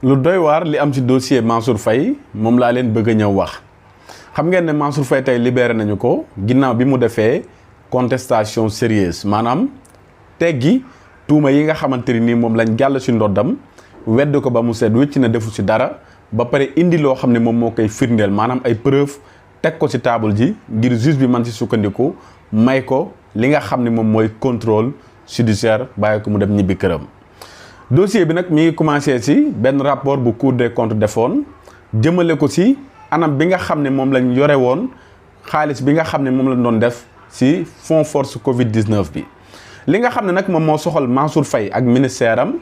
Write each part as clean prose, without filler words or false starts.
lu doy waar li am ci dossier Mansour Faye moom laa leen bëgg a ñëw wax xam ngeen ne Mansour Faye tey libéré nañu ko ginnaaw bi mu defee contestation sérieuse maanaam teggi tuuma yi nga xamante ni moom lañ gàll ci ndoddam wedd ko ba mu set wécc na defu ci dara ba pare indi loo xam ne moom moo koy firndeel maanaam ay preuve teg ko ci table ji ngir juge bi man ci sukkandiku may ko li nga xam ne moom mooy contrôle judiciaire bàyyi ko mu dem ñibbi këram. dossier bi nag mi ngi commencé ci benn rapport bu Cour des comptes defoon jëmale ko ci anam bi nga xam ne moom lañ yore woon xaalis bi nga xam ne moom lañ doon def ci fonds force Covid 19 bi. li nga xam ne nag moom moo soxal Mansour Faye ak ministère am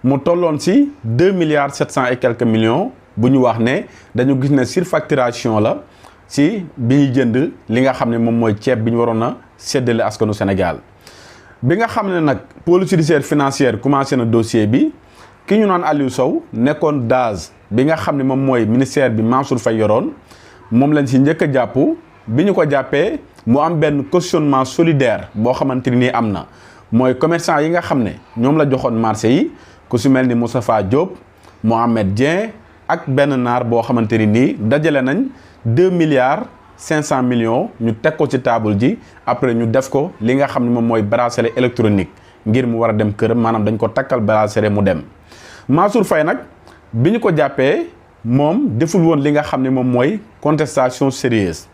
mu tolloon ci 2 milliards 700 et quelques millions bu ñu wax ne dañu gis ne surfacturation la ci bi ñuy jënd li nga xam ne moom mooy ceeb bi ñu waroon a séddale askanu Sénégal. bi nga xam ne nag pôle judiciaire financière commencé na dossier bi ki ñu naan Aliou Sow nekkoon DAGE bi nga xam ne moom mooy ministère bi Mansour Faye yoroon moom lañ ci njëkk a jàpp bi ñu ko jàppee mu am benn cautionnement solidaire boo xamante ni am na mooy commerçant yi nga xam ne ñoom la joxoon marché yi ku si mel ni Moustapha Diop Mohamed Dieng ak benn naar boo xamante ni nii dajale nañ 2 milliards 500 millions ñu teg ko ci table ji après ñu def ko li nga xam ne moom mooy bracelet électronique ngir mu war a dem këram maanaam dañ ko takkal bracelet mu dem. Mansour Faye nag bi ñu ko jàppee moom deful woon li nga xam ne moom mooy contestation sérieuse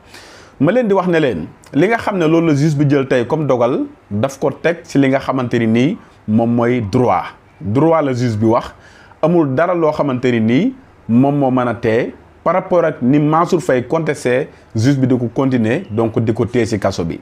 ma leen di wax ne leen li nga xam ne loolu la juge bi jël tey comme dogal daf ko teg ci li nga xamante ni nii moom mooy droit la juge bi wax amul dara loo xamante ni nii moom moo mën a tee par rapport ak ni Mansour Faye contesté juge bi di ko continuer donc di ko téye ci kaso bi.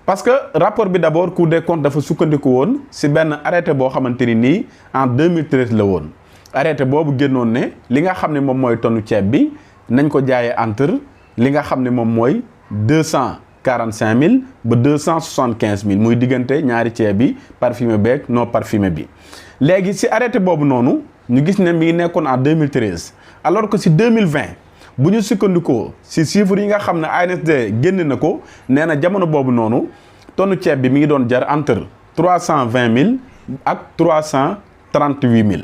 parce que rapport bi d'abord Cour des comptes dafa sukkandiku woon ci benn arrêté boo xamante ni nii en 2013 la woon arrêté boobu génnoon ne li nga xam ne moom mooy tonnu ceeb bi nañ ko jaayee entre li nga xam ne moom mooy 245 000 ba 275 000 muy diggante ñaari ceeb bi parfumé beeg non parfumé bi. léegi ci arrêté boobu noonu ñu gis ne mi ngi nekkoon en 2013 alors que ci 2020 bu ñu sukkandikoo ci chiffres yi nga xam ne ANSD génn na ko nee na jamono boobu noonu tonnu ceeb bi mi ngi doon jar entre 320 000 ak 338 000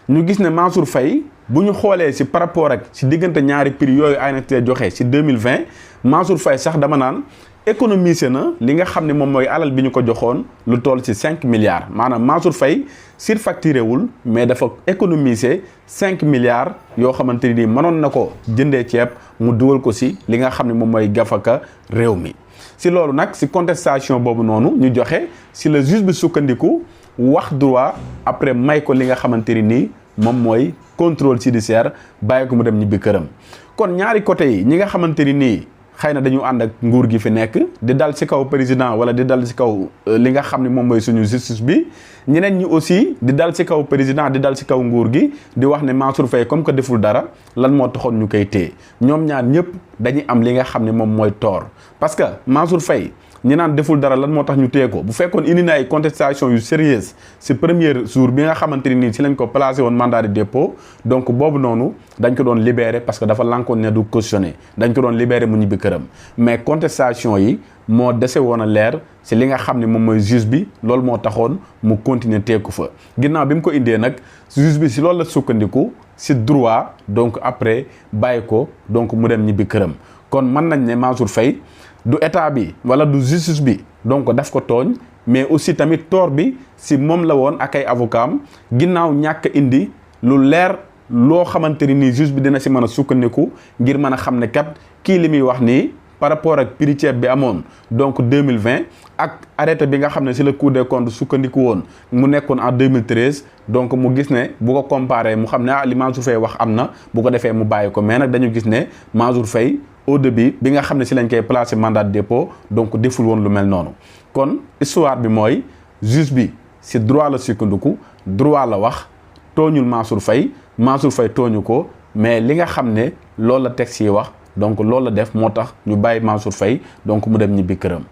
ñu gis ne Mansour Faye bu ñu xoolee ci par rapport ak ci diggante ñaari prix yooyu ANSD joxe ci 2020 Mansour Faye sax dama naan économisé na li nga xam ne moom mooy alal bi ñu ko joxoon lu toll ci 5 milliards maanaam Mansour Faye surfacturé wul mais dafa économisé 5 milliards yoo xamante ni mënoon na ko jëndee ceeb mu dugal ko ci li nga xam ne moom mooy gafaka réew mi. ci loolu nag ci contestation boobu noonu ñu joxe ci le juge bi sukkandiku wax droit après may ko li nga xamante ni moom mooy contrôle judiciaire bàyyi ko mu dem ñibbi këram. kon ñaari côté yi ñi nga xamante ni nii xëy na dañu ànd ak nguur gi fi nekk di dal ci kaw président wala di dal ci kaw li nga xam ne moom mooy suñu justice bi ñeneen ñi aussi di dal ci kaw président di dal ci kaw nguur gi di wax ne Mansour Faye comme que deful dara lan moo taxoon ñu koy téye ñoom ñaar ñëpp dañuy am li nga xam ne moom mooy tort parce que Mansour Faye ñi naan deful dara lan moo tax ñu téye ko bu fekkoon indi na ay contestation yu sérieuse ci premier jour bi nga xamante ni nii ci lañ ko placé woon mandat de dépôt donc boobu noonu dañ ko doon libéré parce que dafa lankoon ne du cautionné dañ ko doon libéré mu ñibbi këram mais contestation yi moo dese woon a leer ci li nga xam ne moom mooy juge bi loolu moo taxoon mu continuer teeku fa ginnaaw bi mu ko indee nag juge bi ci loolu la sukkandiku ci droit donc après bàyyi ko donc mu dem ñibbi këram kon mën nañ ne Mansour Faye du état bi wala du justice bi donc daf ko tooñ mais aussi tamit tort bi ci moom la woon ak ay avocat am ginnaaw ñàkk indi lu leer loo xamante ni nii juge bi dina ci mën a sukkandiku ngir mën a xam ne kat kii li muy wax nii par rapport ak prix ceeb bi amoon donc 2020 ak arrêté bi nga xam ne ci la Cour des comptes sukkandiku woon mu nekkoon en 2013 donc mu gis ne bu ko comparé mu xam ne li Mansour Faye wax am na bu ko defee mu bàyyi ko mais nag dañu gis ne Mansour Faye au début bi nga xam ne ci lañ koy placé mandat de dépôt donc deful woon lu mel noonu kon histoire bi mooy juge bi ci droit la sukkandiku droit la wax tooñul Mansour Faye tooñu ko mais li nga xam ne loolu la texte yi wax donc loolu la def moo tax ñu bàyyi Mansour Faye donc mu dem ñibbi këram.